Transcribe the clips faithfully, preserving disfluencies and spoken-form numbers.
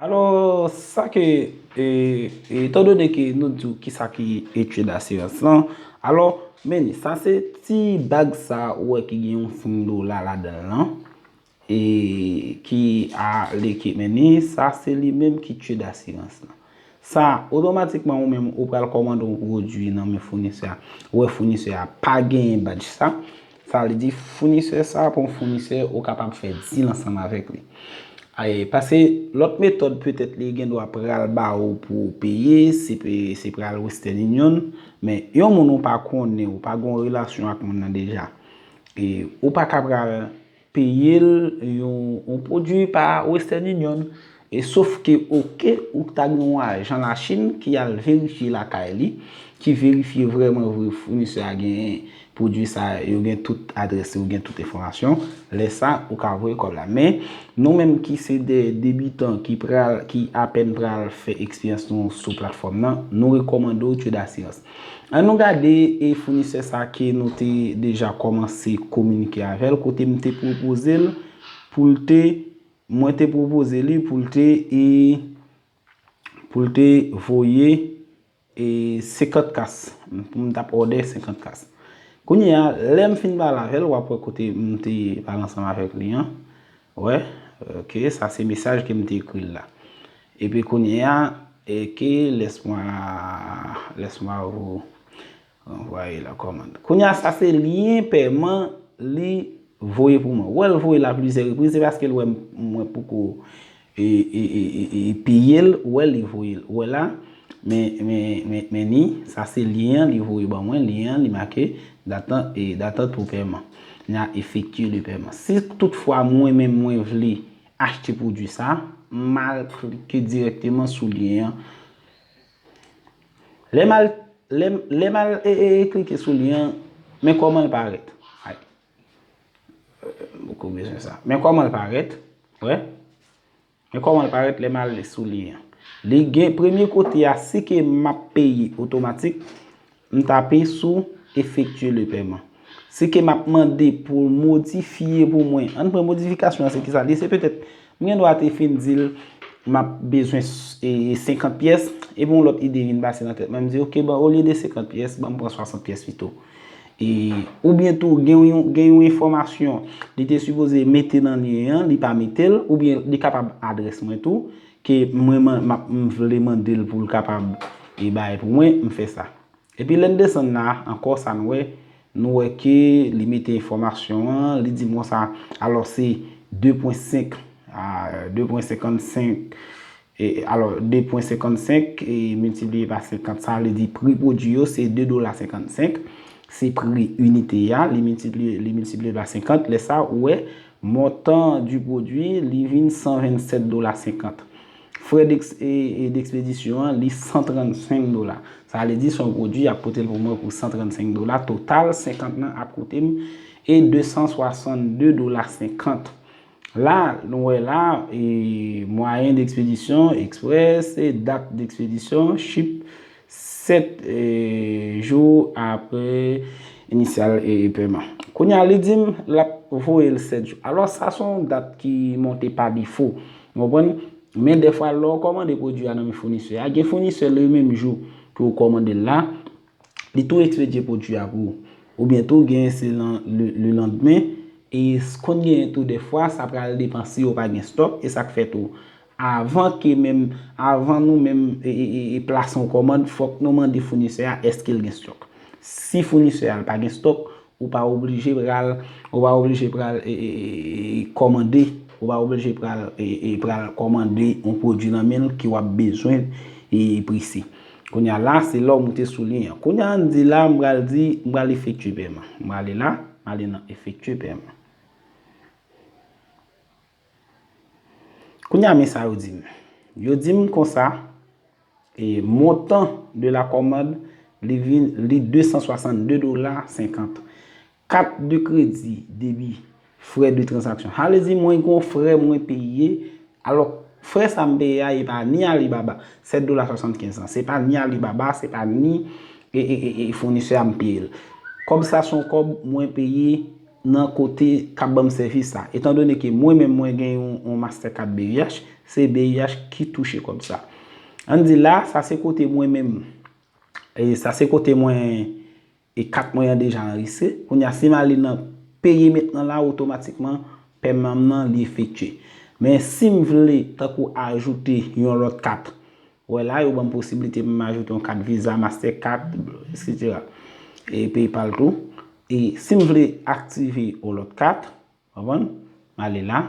Alò, sa ke, e, e, etandone ke nou di w kisa ki etid asirans lan, alò, men sa se ti bag sa ou wè ki gen yon siy dola ladan l lan, e, ki a leke men ni, sa se li menm ki etid asirans lan. Sa, otomatikman ou menm ou pral kòmande yon pwodui nan men founisè a, ou wè founisè a pa genyen badj sa, sa vle di founisè sa pa yon founisè ou kapab fè deal ansanm avèk li. Ay, paske lòt metòd petèt li gen dwa pral ba ou pou w peye, se pe- se pral Western Union, men yon moun ou pa konnen, ou pa gen yon relasyon ak moun nan deja. E ou pa ka pral peye l yon, yon pwodui pa Western Union. E sof ke, oke, ou ta gen yon ajan Lachin ki al verifye lakay li, ki verifye vrèman vre founisè a gen pwodui sa, yo gen tout adrès, yo gen tout enfòmasyon. Lè sa, ou ka voye kòb la. Men, nou menm ki se de debitan ki pral, ki apèn pral fè eksperyans nou sou platfòm nan, nou rekòmande w Trade Assurance. An nou gade e founisè sa ke nou te deja kòmanse kominike avè l, kote m te pwopoze l pou l te, mwen te pwopoze li pou l te, e, pou l te voye, e, senkant kas. M, m t ap òdè senkant kas. Kounye a, lè m fin pale avè l, w ap wè kote m te pale ansanm avèk li an. Wè, oke, sa se mesaj ke m te ekri l la. Epi kounye a, e ke laisse-moi, laisse-moi vous envoyer la commande. Kounye a, sa se lyen pèman li voye pou mwen. Wè l voye la plizyè repriz, se paske l wè m- mwen poko e, e, e, e, e peye l, wè li voye l. Wè la, men, men, men, men ni, sa se lyen an li voye ban mwen, lyen an li make date, e, d'attente pour paiement. Li a effectué le paiement. Si toutfwa mwen menm mwen vle achte pwodui sa, m al klike dirèkteman sou lyen an. Lè m al, lè m- lè m al e, e, e klike sou lyen an, men kòman l parèt. Ay. Poko bezwen sa. Men kòman l parèt. Wè. Men kòman l parèt lè m al sou lyen an. Li gen premye kote a, si ke m ap peye otomatik, m tape sou effectuer le paiement. Si ke m ap mande pou l modifye pou mwen. Ann pran modifikasyon an, se kisa li ye? Se petèt, m gen dwa te fin di l, m ap bezwen s- e, senkant pyès, epi yon lòt ide vin pase nan tèt mwen. M di, oke, bon, olye de senkant pyès, ban m pran swasant pyès pito. E, oubyen tou, gen yon, gen yon enfòmasyon li te sipoze mete nan lyen an, li pa mete l, oubyen li kapab adrès mwen tou, ke mwen, man- m ap- m vle mande l pou l kapab e bay pou mwen, m fè sa. Epi lè n desann la, ankò sa n wè, nou wè ke li mete enfòmasyon an, li di m konsa, alò se de pwen senk a de pwen senkannsenk, e, alò, de pwen senkannsenk e miltipliye pa senkant, sa vle di pri pwodui yo se de dola senkannsenk. Se pri inite a, li miltipliye, li miltipliye pa senkant. Lè sa, ou wè, montant du produit, li vin san vennsèt dola senkant. Frè d'eks- e, e d'ekspedisyon an, li san trannsenk dola. Sa vle di, se yon pwodui, y ap pote l pou mwen pou san trannsenk dola. Total, senkant nan ap koute m e de san swasannde dola senkant. La, nou wè la, e, mwayen d'ekspedisyon, eksprès, e dat d'ekspedisyon, ship, sèt, e, jou apre inisyal e, e pèman. Kounye a, li di m l ap voye l sèt jou. Alò, sa se yon dat ki monte pa defo. Ou konprann? Men dèfwa, lè w kòmande pwodui a nan men founisè a, gen founisè le menm jou ke w kòmande l la, li tou ekspedye pwodui a pou ou. Oubyen tou, genyen se lan- le, le landmen. E s- konn genyen tou dèfwa, sa pral depann si yo pa gen stòk. E sa k fè tou, avan ke menm, avan nou menm e, e, e, e plase yon kòmand, fòk nou mande founisè a èske l gen stòk. Si founisè a l pa gen stòk, ou pa oblije pral, ou pa oblije pral e, e, e, e, kòmande, ou pa oblije pral e, e, pral kòmande yon pwodui nan men l ke w ap bezwen e, e prese. Kounye a la, se lè w moute sou lyen an. Kounye a, ann di la, m pral di, m pral efektye pèman. M prale la, m ale nan efektye pèman. Kounye a, men sa yo di m. Yo di m konsa, e montant de la commande, li vin, li de san swasannde dola senkant. Kat de kredi, debi, frè de tranzaksyon. Sa vle di mwen gon frè mwen peye. Alò, frè sa m peye a, e pa ni Alibaba, sèt dola swasannkenz an. Se pa ni Alibaba, se pa ni e, e, e, e founisè a m peye l. Kòb sa se yon kòb mwen peye nan kote k ap ban m sèvis la. Etan done ke mwen menm mwen gen yon, yon Mastercard B I H, se B I H ki touche kòb sa. Ann di la, sa se kote mwen menm, e sa se kote mwen, e kat mwen an deja anrejistre. Kounye a, si m ale nan peye mentnan la, otomatikman, pèman m nan li efektye. Men si m vle, tankou ajoute yon lòt kat, wè la, yo ban m posiblite pou m ajoute yon kat Visa, Mastercard, etsetera. E PayPal tou. E si m vle aktive yon lòt kat, konprann? M ale la.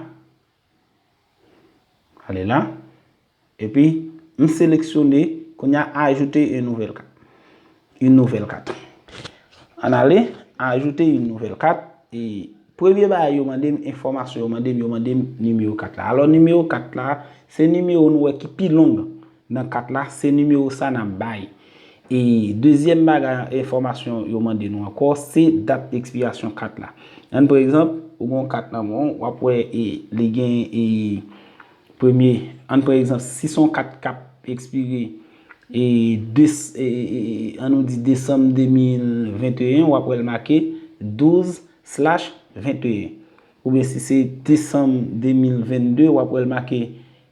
Ale la. Epi, m seleksyone, kounye a, ajoute une nouvelle carte. Une nouvelle carte. Ann ale, ajoute une nouvelle carte. E premye bagay yo mande m, enfòmasyon yo mande m, yo mande m nimewo kat la. Alò, nimewo kat la, se nimewo nou wè ki pi long nan kat la, se nimewo sa n ap bay. E dezyèm bagay, enfòmasyon yo mande nou ankò, se dat ekspirasyon kat la. Ann pran egzanp, ou gen yon kat nan men w, w ap wè e, li gen e, premye, ann pran egzanp, si se yon kat k ap ekspire e, de, e, e, e, ann nou di desanm de mil venteyen, w ap wè l make douz slash venteyen. Oubyen si se desanm de mil vennde, w ap wè l make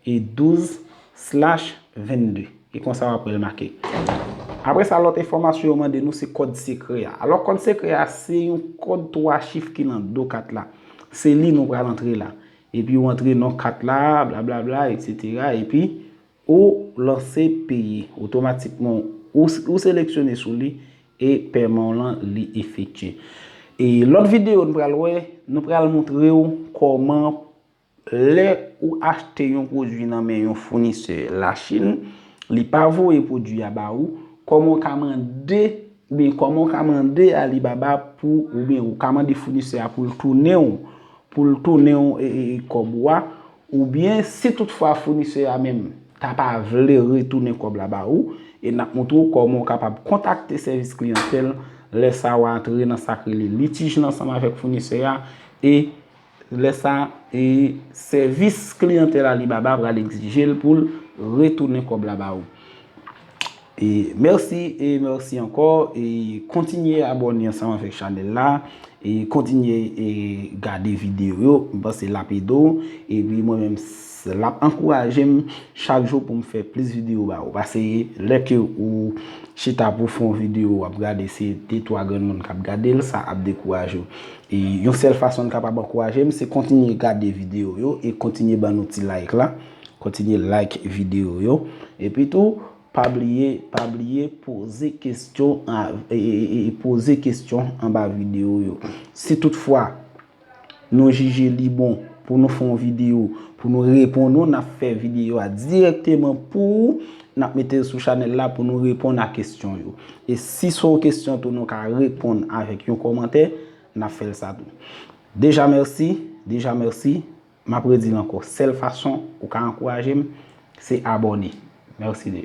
e douz slash vennde. E konsa w ap wè l make. Apre sa, lòt enfòmasyon yo mande nou se kòd sekrè a. Alò, kòd sekrè a, se yon kòd twa chif ki nan do kat la. Se li nou pral antre la. Epi w antre non kat la, blablabla, etsetera. Epi, ou lanse peye. Otomatikman, ou, ou seleksyone sou li e pèman w lan li efektye. E lòt videyo nou pral wè, nou pral montre w kòman lè ou achte yon pwodui nan men yon founisè Lachin, li pa voye pwodui a ba ou, kòman w ka mande, oubyen kòman w ka mande Alibaba pou, oubyen ou ka mande founisè a pou l tounen w, pou l tounen w e, e, e kòb ou a, oubyen si toutfwa founisè a menm ta pa vle retounen kòb la ba ou, e n ap montre w kòman w kapab kontakte sèvis kliyantèl, lè sa w a antre nan sa k rele litij lan ansanm avèk founisè a, e lè sa, e sèvis kliyantèl Alibaba pral egzije l pou l retounen kòb la ba ou. E mèsi, e mèsi ankò, e kontinye abòne ansanm avèk chanèl la, e kontinye, e gade videyo yo, m panse l ap ede w, epi mwen menm, s-, l ap ankouraje m chak jou pou m fè plis videyo ba ou. Paske lè ke ou chita pou fè yon videyo, w ap gade se de twa grenn moun k ap gade l, sa ap dekouraje w. E yon sèl fason n kapab ankouraje m, se kontinye gade videyo yo e kontinye ban nou ti like la, kontinye like videyo yo. Epi tou, pa bliye, pa bliye poze kesyon a, e, e, e, e poze kesyon anba videyo yo. Si toutfwa nou jije li bon pou nou fè yon videyo, pou nou reponn ou, n ap fè videyo a dirèkteman pou ou, n ap mete l sou chanèl la pou nou reponn a kesyon yo. E si se yon kesyon tou nou ka reponn avèk yon kòmantè, n ap fè l sa tou. Deja mèsi, deja mèsi. M ap redi l ankò, sèl fason ou ka ankouraje m, se abòne. Mèsi de.